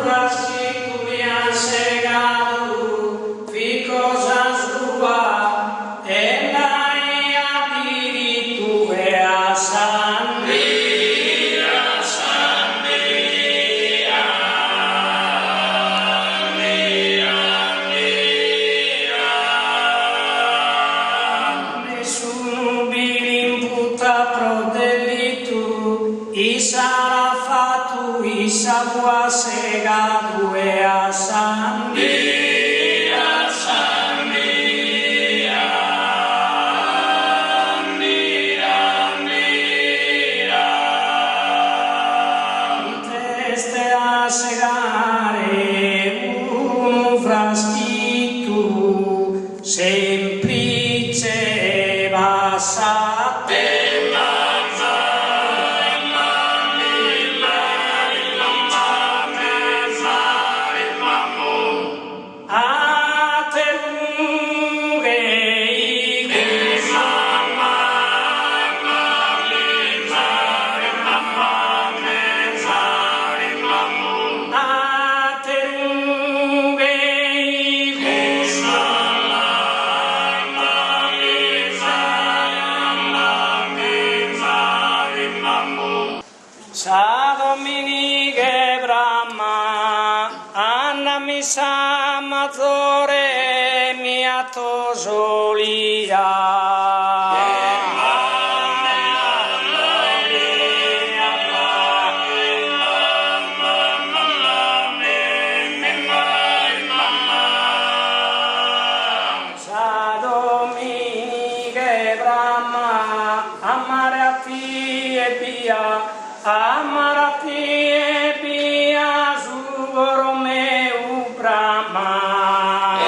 fraschitu mi an segadu fit cosa sua e nd'aiat diritu e a Sandia Sandia Andia Andia Nessunu bi l'imputat pro delitu Issa l'at fatu, issa bua segadu e a Sandia, Sandia, Andia, Andia. It'est a segare unu fraschitu Semplice passat. Sa dominiga 'e Brama ando a missa mazore mi 'ato s'olia. Sa dominiga 'e Brama amare a tie ebbia, amare a tie ebbia su coro meu bramat.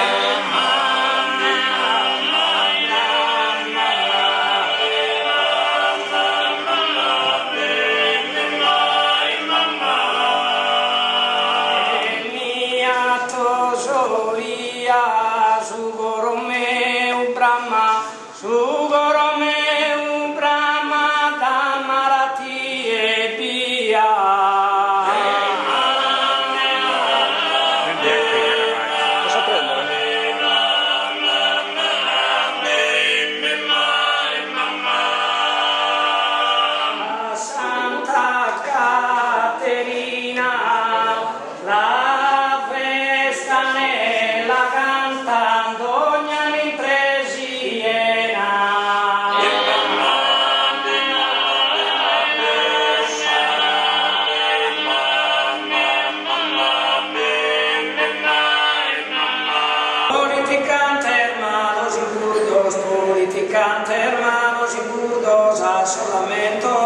E mi 'ato s'olia su coro meu bramat, su coro meu bramat amare a tie ebbia. Posso prendere? A Santa Caterina la festanella cantan dogn'annu intr'e Siena. Politicantes malos e burdos, politicantes malos e burdos, a sos lamentos.